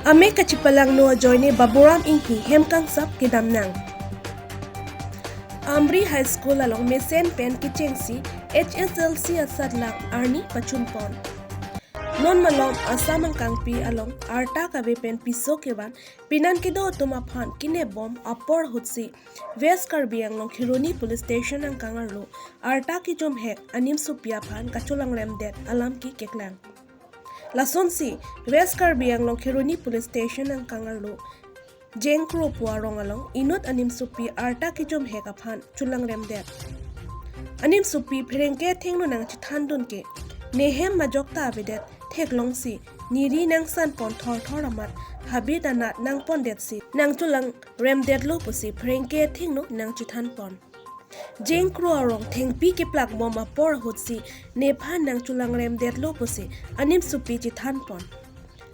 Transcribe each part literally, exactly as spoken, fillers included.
Amek kachipalangno ajoine Baburam Inghi hem kangsap kedam nang. Amri High School along mesen pen kechengsi H S L C asatlang arni pachunpon. Non malom Assam angkangpi along arta kave pen piso kevan pinan kedo atum aphan kinebom apor ahutsi West Karbi Anglong Kheroni Police Station angkang arlo arta kejom hek animsopi aphan kacholangremdet alam ke keklang. Lasonsi West Karbi Anglong Kheroni Police Station angkang arlo Jengkro pu arong along inut animsopi arta kejom hek aphan cholangremdet. Animsopi pherangke athengno nangchethandun ke, ne hem majok ta avedet theklongsi neri nangsanpon thorthor amat habit anat nangpondetsi nangcholangremdetlo pusi pherangke athengno nangchethanpon. Jengkro arong thengpi keplakbom apor ahutsi nephan nangcholangremdetlo pusi animsopi chethanpon.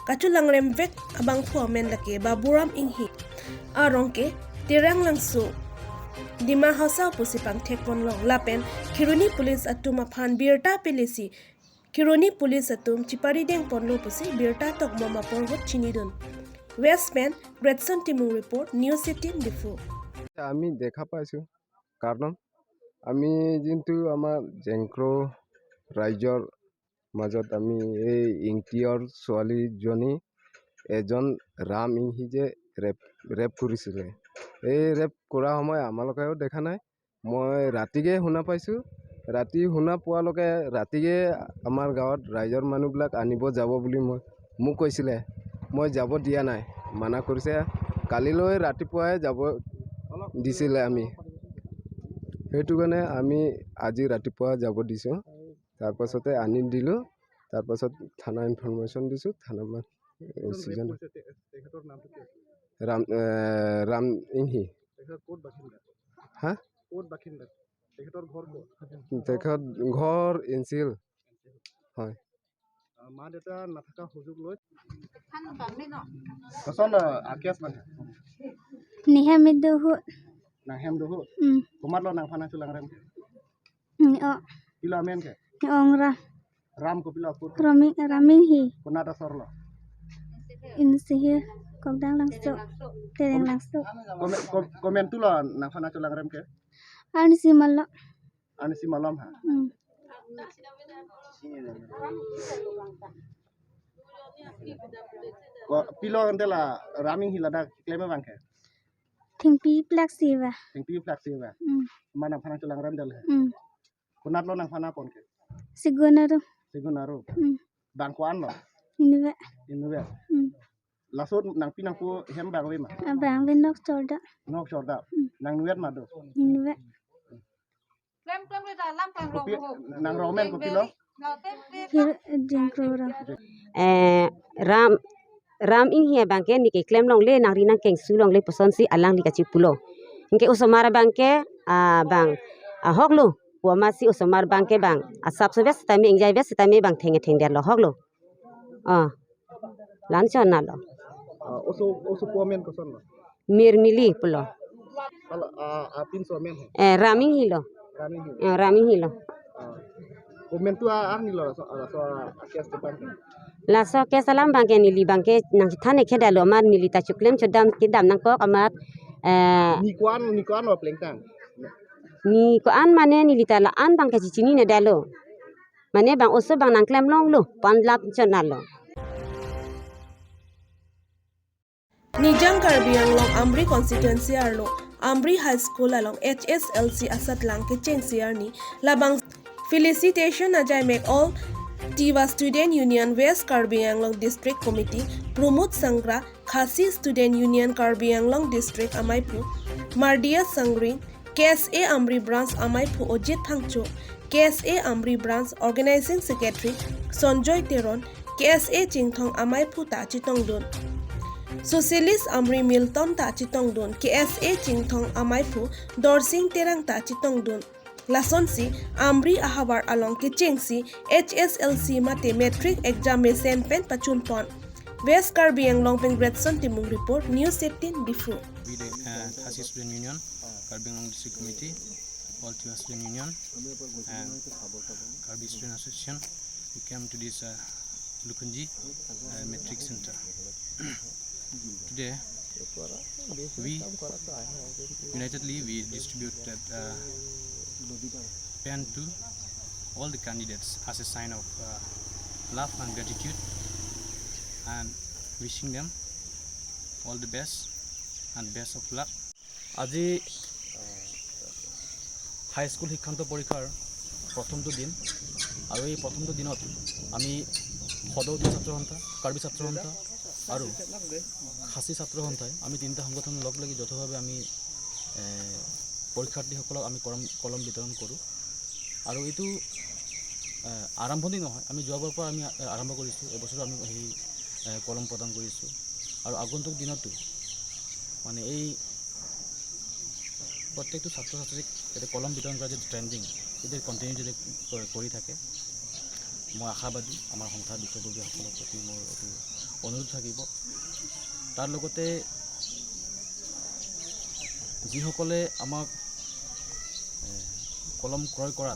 Kacholangremvek abangphu amen lake Baburam Inghi. Arong ke Terang Langso, Dima Hasao pusi pangthekponlong lapen Kheroni Police atum aphan birta pelesi Kheroni Police atum chiparidengponlo pusi birta tokbom apor ahut chinidun. West pen Gretson Timung report, News eighteen Diphu. আমি দেখা পাইছো, কাৰণ আমি যোনটো আমাৰ জেংক্ৰ ৰাইজৰ মাজত আমি এই ইংতিয়ৰ ছোৱালীজনী এজন ৰাম ইংহি যে ৰেপ ৰেপ কৰিছিলে, এই ৰেপ কৰা সময় আমালোকেও দেখা নাই। মই ৰাতিকে শুনা পাইছো, ৰাতি শুনা পোৱালৈকে ৰাতিকে আমাৰ গাঁৱত ৰাইজৰ মানুহবিলাক আনিব যাব বুলি মই, মোক কৈছিলে, মই যাব দিয়া নাই, মানা কৰিছে। কালিলৈ ৰাতিপুৱাই যাব দিছিলে আমি, সেইটো কাৰণে আমি আজি ৰাতিপুৱা যাব দিছো। তাৰ পাছতে আনি দিলো, তাৰ পাছত থানা ইনফৰমেশ্যন দিছো, থানা মা-, এ, চিজন। তেখেতৰ নামটো কি আছিল? ৰাম, এ, ৰাম ইংহি। তেখেত ক'ত বাসিন্দা? হা? ক'ত বাসিন্দা? তেখেতৰ ঘৰ ক'ত? তেখেত ঘৰ ইনচিল। হয়। আহ, মা দেউতা নাথাকা সুযোগ লৈ। Koson, ah, a-case abang? Nehem doho. Nanghem doho. Hmm. Komatlo nangphan cholangrem? Hmm, oh. Pilo amen ke? Ong Ra. Ram kopilo apor? Rami, Raming hi. Konat asor lo? Insi hi, Kokdang Langso, Tereng Langso. Komen, kom-, komentulo nangphan cholangrem ke? Arnisi malom. Arnisi malom ha? Hmm. Ko pilo ante la Raming hi ladak klem abang ke? Thengpi plak si ba. Thengpi plak si ba. Hmm. Ma nangphan cholangrem dal he. Hmm. Konatlo nangphan pon ke? Segun aro. Segun aro. Hmm. Bang ko-an lo? Inutvet. Inutvet. Hmm. Laso nangpi nangpo hem bang ave ma? Ah, bang ave nok chorda. Nok chorda. Hmm. Nang inutvet ma do? Inutvet. Kopi, nang rong amen kopilo? Hir, Jengkro Ra. Eh, Ram, Ram Inghi abang ke ne keklem longle, nangri nangkengsu longle pusonsi alangli kachipulo. Anke osomar abang ke, ah, bang, ah, ahok lo. Pu amatsi osomar abang ke bang asapso vet setame, ingjai vet setame bang thengthengdetlo, ahok lo. Ah, la-an chot nalo. Ah, oso, osopo amen koson lo? Mirmili pulo. Hala, ah, apinso amen he? Eh, Raming hilo. Raming he? Eh, Raming hilo. Ah. Komentu a-, arni lo laso, laso a-case abang ke? Laso case alam abang ke neli abang ke nangchethan-ik ke dalo amat neli ta choklem chodam kedam nangkok amat, eh, ne ko-an, ne ko-an lo plengtang? Ne ko-an mane neli ta la-an abang ke chechinine dalo. Mane bang oso bang nangklem longlo, pu-an la-an chot nalo. Nijang Karbi Anglong Amri constituency arlo Amri High School along H S L C asatlang kechengsi arni labang felicitation ajaimek All Tiwa Student Union West Karbi Anglong District Committee, Pramod Sanggra, Khasi Student Union Karbi Anglong District amaiphu, Mardia Sangring, K S A Amri Branch amaiphu Ojit Phangcho, K S A Amri Branch Organizing Secretary Sanjoy Teron, K S A Chinthong amaiphu ta chetongdun. Socialist Amri Milton ta chetongdun, K S A Chinthong amaiphu Dorsing Terang ta chetongdun. Lasonsi Amri ahavar along kechengsi H S L C mate matric exam mesen pen pachunpon. West Karbi Anglong pen Gretson Timung report, News eighteen Diphu. We the, uh, Khasi Student Union, Karbi Anglong District Committee, All Tiwa Student Union, and Karbi Student Association, we came to this, uh, Lukunji, uh, Matric Center. Today, we unitedly we distributed uh, pen to all the candidates as a sign of uh, love and gratitude, and wishing them all the best and best of luck. আজি হাইস্কুল শিক্ষান্ত পৰীক্ষাৰ প্ৰথমটো দিন আৰু এই প্ৰথমটো দিনত আমি সদৌ অসম ছাত্ৰ সন্থা, কাৰ্বি ছাত্ৰ সন্থা আৰু খাচী ছাত্ৰ সন্থাই আমি তিনিটা সংগঠন লগ লাগি যৌথভাৱে আমি এ, পৰীক্ষাৰ্থীসকলক আমি কলম কলম বিতৰণ কৰোঁ। আৰু এইটো এ, আৰম্ভণি নহয়, আমি যোৱাবাৰৰ পৰা আমি এ, আৰম্ভ কৰিছোঁ। এইবছৰো আমি সেই এ, কলম প্ৰদান কৰিছোঁ আৰু আগন্তুক দিনতো মানে এই প্ৰত্যেকটো ছাত্ৰ ছাত্ৰীক যাতে কলম বিতৰণ কৰা যিটো ট্ৰেণ্ডিং, যদি কণ্টিনিউ যদি ক- কৰি থাকে, মই আশাবাদী। আমাৰ সন্থাৰ বিষয়ববীয়াসকলৰ প্ৰতি মোৰ এইটো অনুৰোধ থাকিব। তাৰ লগতে যিসকলে আমাক এ, কলম ক্ৰয় কৰাত